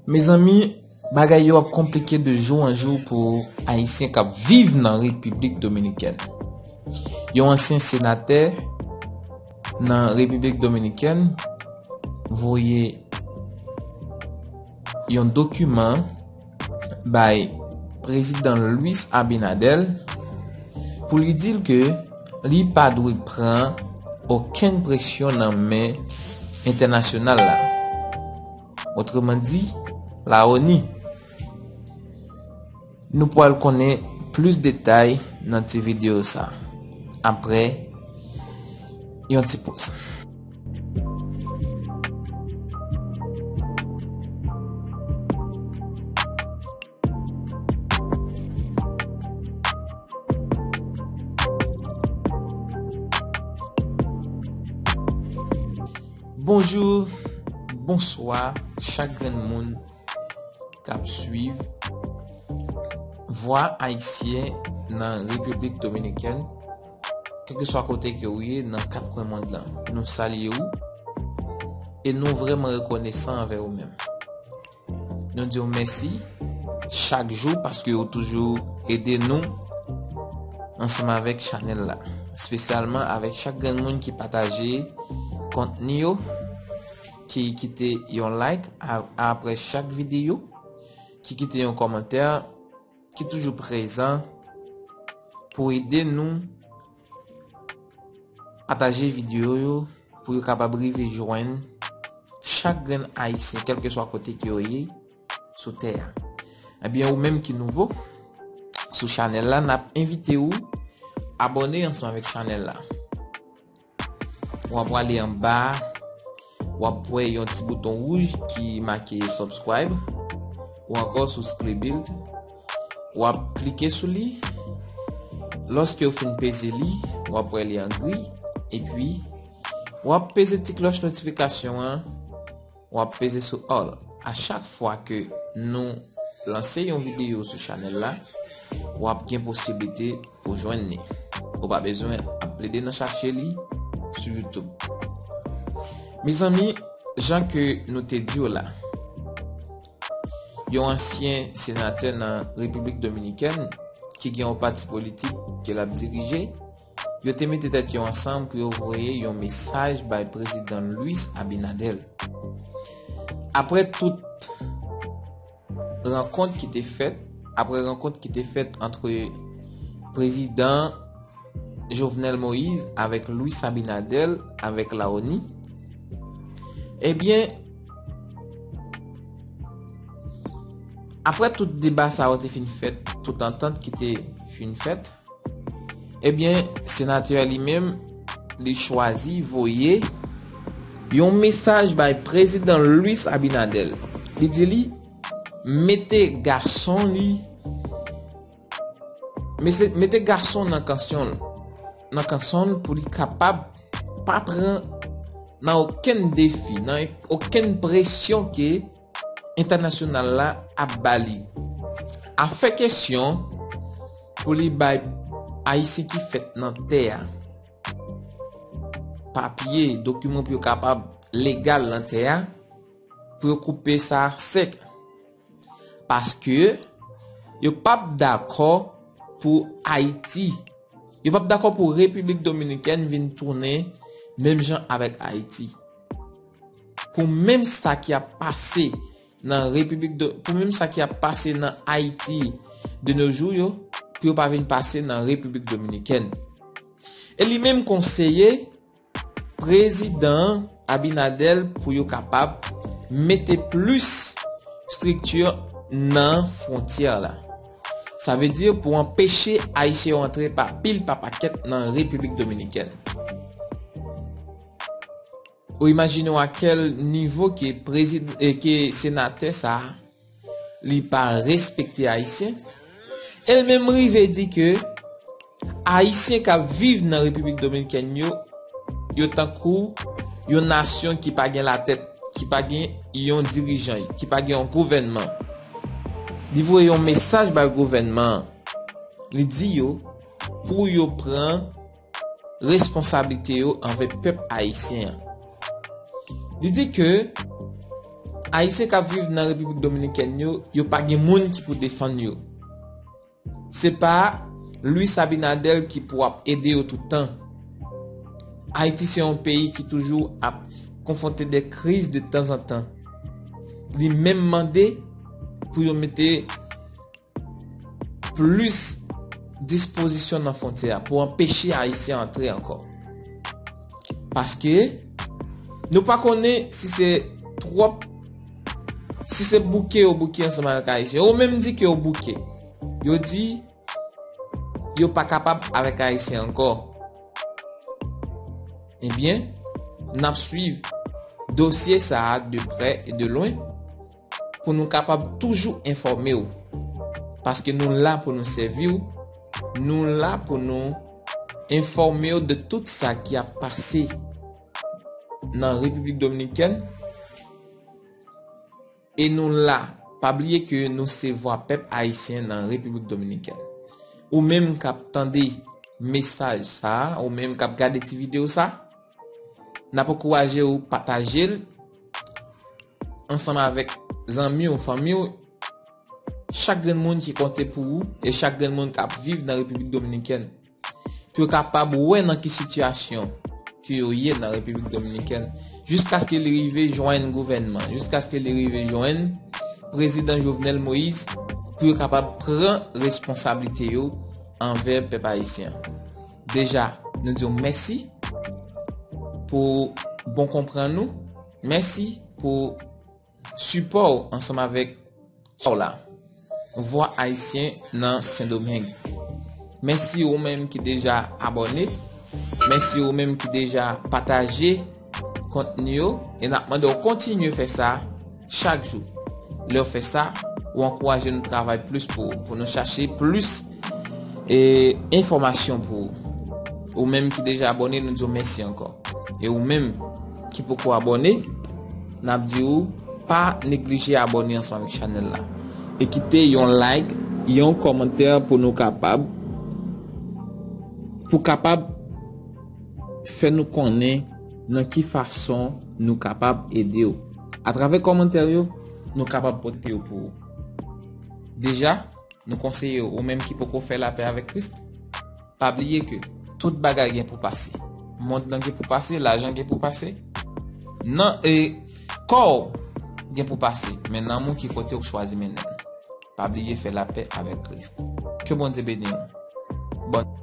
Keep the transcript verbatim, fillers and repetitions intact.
Mezanmi, bagay yo ap konplike de jou an jou pou Ayisyen k ap viv nan Repiblik Dominikèn. Yon ansyen senatè nan Repiblik Dominikèn voye yon dokiman bay Prezidan Luis Abinader pou li di l ke li pa dwe pran okenn presyon nan men entènasyonal la. Otreman di, la ONU. Nou pral konnen plis detay nan ti videyo sa, apre yon ti poz. Bonjou, bonswa, chak grenn moun k ap swiv Vwa Ayisyen nan Repiblik Dominikèn, kèlkeswa kote ke w ye nan kat kwen mond lan. Nou salye w e nou vrèman rekonesan anvè ou menm. Nou di w mèsi chak jou paske ou toujou ede nou ansanm avèk chanèl la, espesyalman avèk chak grenn moun ki pataje kontni yo, ki kite yon like a- apre chak videyo, ki kite yon kòmantè, ki toujou prezan pou ede nou pataje videyo yo, pou yo kapab rive jwenn chak grenn Ayisyen, kèlkeswa kote ke yo ye sou tè a. Ebyen, ou menm ki nouvo sou chanèl la, n ap envite w abòne ansanm avèk chanèl la. W ap prale anba, w ap wè yon ti bouton wouj ki make subscribe ou ankò subscribe. W ap klike sou li. Lòske w fin peze li, w ap wè li an gri. Epi, w ap peze ti klòch notifikasyon an. W ap peze sou all. A chak fwa ke nou lanse yon videyo sou chanèl la, w ap gen posiblite pou jwenn li. Ou pa bezwen ap plede nan chache li sou YouTube. Mezanmi, jan ke nou te di w la, yon ansyen senatè nan Repiblik Dominikèn ki gen yon pati politik ke l ap dirije, yo te mete tèt yo ansanm pou yo voye yon mesaj bay Prezidan Luis Abinader. Apre tout rankont ki te fèt, apre rankont ki te fèt ant Prezidan Jovenel Moïse avèk Luis Abinader avèk la ONU, ebyen, apre tout deba sa yo te fin fèt, tout antant ki te fin fèt, ebyen, senatè a li menm, li chwazi voye yon mesaj bay Prezidan Luis Abinader. Li di li mete gason li, mete, mete gason nan kanson l, nan kanson l pou li kapab pa pran nan okenn defi, nan okenn presyon ke entènasyonal la ap ba li. Afè kesyon pou li bay Ayisyen ki fèt nan tè a papye, dokiman pou yo kapab legal nan tè a, pou yo koupe sa sèk. Paske yo p ap dakò pou Ayiti, yo p ap dakò pou Repiblik Dominikèn vin tounen menm jan avèk Ayiti. Pou menm sa ki ap pase nan Repiblik Do-, pou menm sa ki ap pase nan Ayiti de nos jours yo, pou yo pa vin pase nan Repiblik Dominikèn. E li menm konseye Prezidan Abinader pou yo kapab mete plis estrikti nan fwontyè la. Sa vle di pou anpeche Ayisyen yo antre pa pil pa pakèt nan Repiblik Dominikèn. Ou imajine w a kèl nivo ke prezid-, e ke senatè sa a, li pa respekte Ayisyen. E l menm rive di ke Ayisyen k ap viv nan Repiblik Dominikèn yo, yo tankou yon nasyon ki pa gen latèt, ki pa gen yon dirijan, ki pa gen yon gouvènman. Li voye yon mesaj bay gouvènman an. Li di yo pou yo pran responsablite yo anvè pèp ayisyen an. Li di ke Ayisyen k ap viv nan Repiblik Dominikèn yo, yo pa gen moun ki pou defann yo. Se pa Luis Abinader ki pou ap ede yo tout tan. Ayiti se yon peyi ki toujou ap konfwonte de kriz de tanzantan. Li menm mande pou yo mete plis dispozisyon nan fwontyè a pou anpeche Ayisyen antre ankò. Paske nou pa konnen si se twòp, si se bouke yo bouke ansanm avèk Ayisyen. Yo menm di ke yo bouke. Yo di yo pa kapab avèk Ayisyen ankò. Ebyen, n ap swiv dosye sa a de prè e de lwen pou nou kapab toujou enfòme w. Paske nou la pou nou sèvi w, nou la pou nou enfòme w de tout sa ki ap pase nan Repiblik Dominikèn. E nou la. Pa bliye ke nou se vwa pèp ayisyen nan Repiblik Dominikèn. Ou menm k ap tande mesaj sa a, ou menm k ap gade ti videyo sa, n ap ankouraje w pataje l ansanm avèk zanmi w, fanmi w, chak grenn moun ki konte pou ou e chak grenn moun k ap viv nan Repiblik Dominikèn, pou yo kapab wè nan ki sitiyasyon ke yo ye nan Repiblik Dominikèn, jiskaske li rive jwenn gouvènman, jiskaske li rive jwenn Prezidan Jovenel Moïse, pou yo kapab pran responsablite yo anvè pèp ayisyen an. Deja, nou di w mèsi pou bon konprann ou, mèsi pou sipò w ansanm avèk w la. Vwa Ayisyen nan Sendomeng. Mèsi ou menm ki deja abòne. Mèsi ou menm ki deja pataje kontni yo. E n ap mande w kontinye fè sa chak jou. Lè w fè sa, ou ankouraje nou travay plis pou, pou nou chache plis e enfòmasyon pou ou. Ou menm ki deja abòne, nou di w mèsi ankò. E ou menm ki poko abòne, n ap di w pa neglije abòne ansanm avèk chanèl la. E kite yon like, yon kòmantè pou nou kapab, pou kapab fè nou konnen nan ki fason nou kapab ede w. Atravè kòmantè yo, nou kapab pote yo pou ou. Deja, nou konseye w, ou menm ki poko fè lapè avèk Kris, pa bliye ke tout bagay gen pou pase. Mond lan gen pou pase, lajan gen pou pase. Nan, e, kò w gen pou pase, men nanm ou ki kote w chwazi mennen l. Pa bliye fè lapè avèk Kris. Ke Bondye beni w. Bòn